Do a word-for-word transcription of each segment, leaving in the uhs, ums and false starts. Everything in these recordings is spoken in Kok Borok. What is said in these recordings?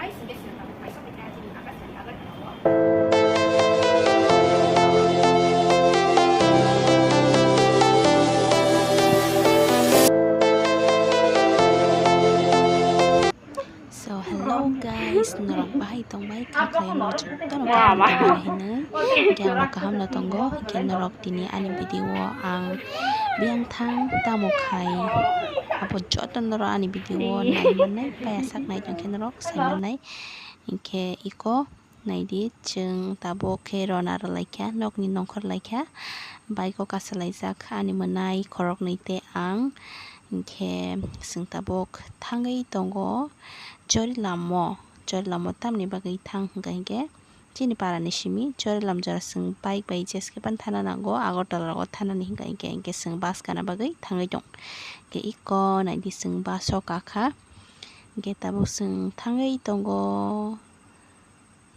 So, hello guys, norok bahai tongbai, kha khlai no jotono kaham tongbai hinwi. Hwnkhe ang kaham no tongo, hwnkhe norok tini ani video o ang biyang thang tamo khai, abo joto norok ani video o nai mannai, paya sak nai tongkhe norok sai mannai. Hwnkhe iko naidi, chwng tabuk khe rona rwlaikha, nokni nongkhor laikha, bike o kasalaijak ani mwnai khoroknwi tei ang. Hwnkhe chwng tabuk thangwi tongo Chorilam o, Chorilam o tamni bagwi thang hwnkha hinkhe chini para ni simi Chorilam jora chwng bike bai jeskhe phano thana nango, Agartala rogo thanani hwnkha hinkhe, hinkhe chwng bus kana bagwi thangwi tong. Hinkhe iko naidi chwng bus o kakha, hinkhe tabuk chwng thangwi tongo.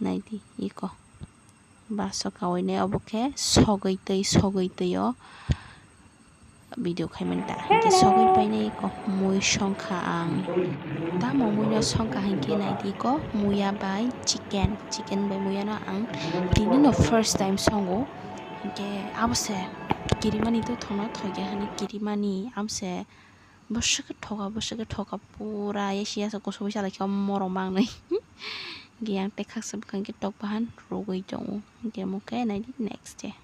Naidi iko bus o kawi nai, obo khe sogwi twi, sogwi twi o video khaimani ta. Hinkhe sogwi painai iko mui songkha ang. Tamo mui no songkha hinkhe naidi iko muya bai chicken, chicken bai muya no ang tini no first time songo. Hinkhe abo se kirimani to thono thoikhe hani kirimani abo se. Bwswk khe thoka, bwswk khe thoka, pura yasi yasa kusu bai salai khe morok mangnai. Hwnkhe yang tei khaksa bwkha hwnkhe tok bahan rwgwi tongo. Hwnkhe omo khe naidi next day.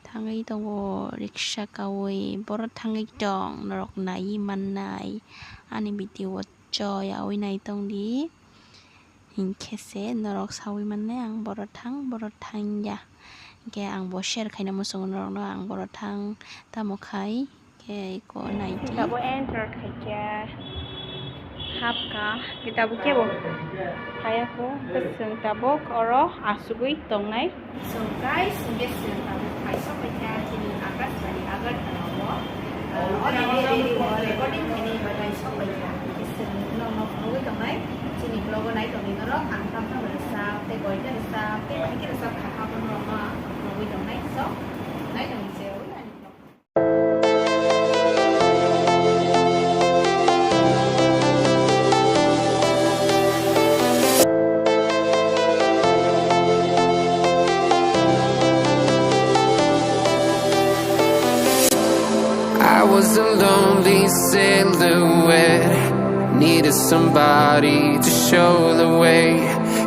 Thangwi tongo riksa kawi, borok thangwi tong, norok naiwi mannai ani video o. Joy awi nai tong di. Hinkhe se norok sawi mannai ang boro thang, boro thang ya. Hinkhe ang bo share khaina muchungo norokno ang boro thang tamo khai khe iko nai di. Tabuk enter khaikhe hapkha, hinkhe tabuk kebo phaiya kho, hinkhe chwng tabuk oro asugwi tongnai. So guys, hinkhe chwng tabuk phai sokphaikha chini Akashbani Agartala o, uh, audio video o recording khainai bagwi sokphaikha. Hinkhe chwng nokno phunugwi tongnai, chini vlog o nai tongwi norok ang tamo tamo rwchap tei koita rwchap tei bahai khe rwchap kha, abo norokno ang phunugwi tongnai. So nai tongwi se ui ani vlog. I was a lonely silhouette, needed somebody to show the way.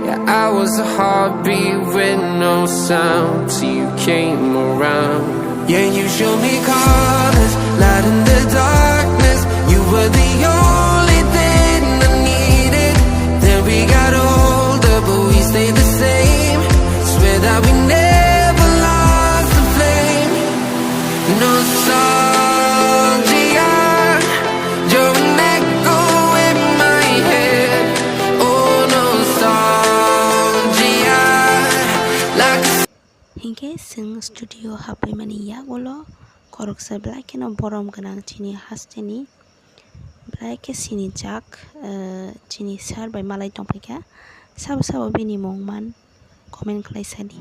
Yeah, I was a heartbeat with no sound till you came around. Yeah, you showed me colors, light in the darkness. You were the only thing I needed. Then we got older, but we stayed the same. Swear that we never lost the flame. Nostalgia, you're an echo in my head. Oh, nostalgia, like a Hinkhe chwng studio hapwi mani yagulo khoroksa belai kheno borom gwnang chini hasteni, belai khe sinijak, eh, chini sir bai malai tongphaikha. Sabo sabo bini mung man comment khlai sadi.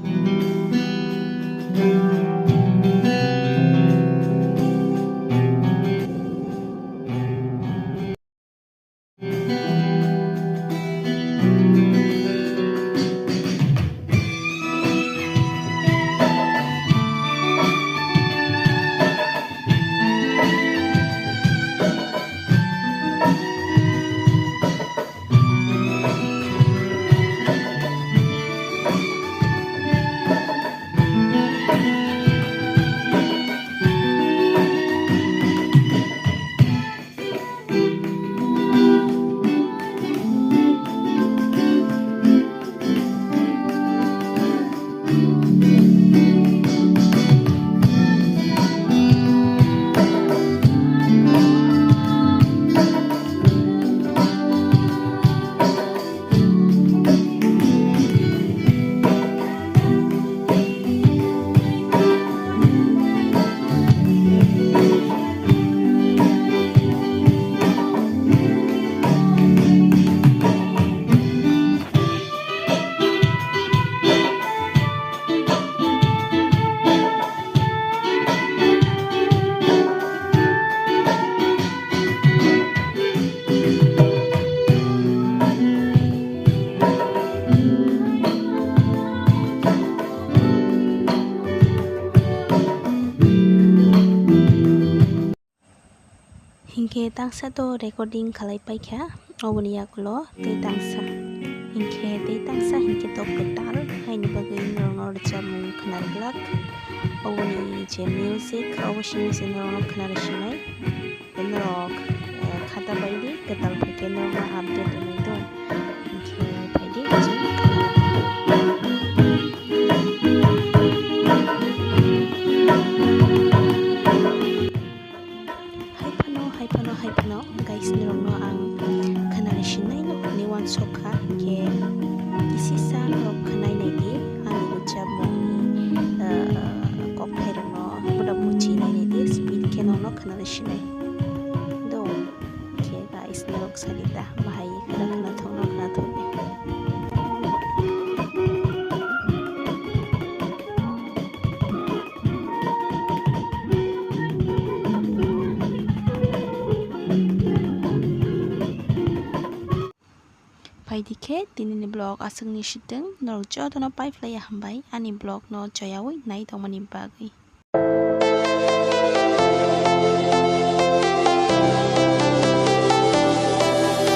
Tei tangsa to recording khalai paikha, oboni yagulo tei tangsa. Hinkhe tei tangsa hinkhe to kwtal, haini bagwi norokno rwchapmung khwnarwglak. Oboni je music, obo simi se norokno khwnarwi sinai. Norok, eh, khata bai di, kwtal phaikhe norokno update rwnai do. Hinkhe phaidi, chwng. Hai phano, hai phano, hai phano, guys, norokno ang khwnarwi sinai no hwnwi uansukha, hinkhe kisisa norok khwnai naidi, ani rwchapmungni, eh, kokthairokno, bono buchi nai naidi, speed khe norokno khwnarwi sinai. Do, hinkhe guys, norok sadi ta, bahai khwna khwnathokno khwnathokdi. Phaidi khe tinini vlog aswkni sitwng, norok jotono pai phlaiya hambai ani vlogno choyaui nai tongmani bagwi.